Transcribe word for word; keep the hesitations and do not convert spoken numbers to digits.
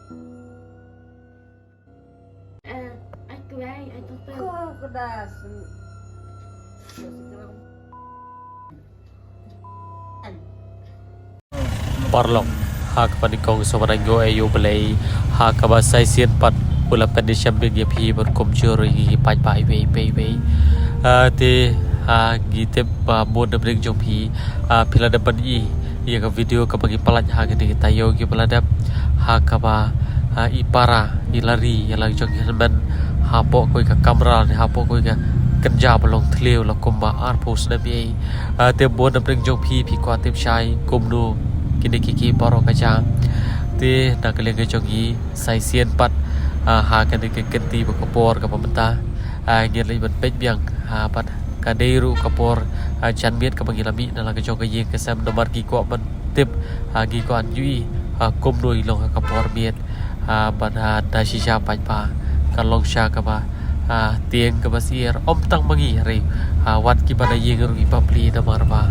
Eh, ai kwai, ai tong tong. Paralok, ha kaba nyngkong sngewbha ban ai nguh ïa U Blei ha kaba sa shisien pat u la pyndep shem biang ïa phi ban kumjuh ruh ïa ki paidbah iwei pa iwei. Ah, te, ah, ngi tip ba bun na pdeng jong phi, ah, phi la dep ban ïohi ïa ka video kaba ngi pynlait ha kine ki taïew kiba la dep, ha kaba, ah, i para i la ri ïa la jong i hynmen hapoh kawei ka kamra ne hapoh kawei ka kynja ba long thliew la kumba arphew snem ei. Ah, te bun na pdeng jong phi phi kwah tip shai kumno kine ki ki baroh ka jia. Te na ka liang ka jong ngi sa shisien pat, ah, ha kane ka kynti ba ka por kaba mynta, ah, ngin leit ban peit biang, ah, bad ka dei ruh ka por, ah, janmiet kaba ngi la mih na la ka jong ka ïing ka sem namar ngi kwah ban tip, ah, ngi kwah ban ïohi, ah, kumno i long ha ka por miet, ah, bad, ah, na shisha pat ba ka long sha kaba, ah, tieng kaba syiar ym tang ma ngi hynrei, ah, wat kiba na ïing ruh ki bapli namar ba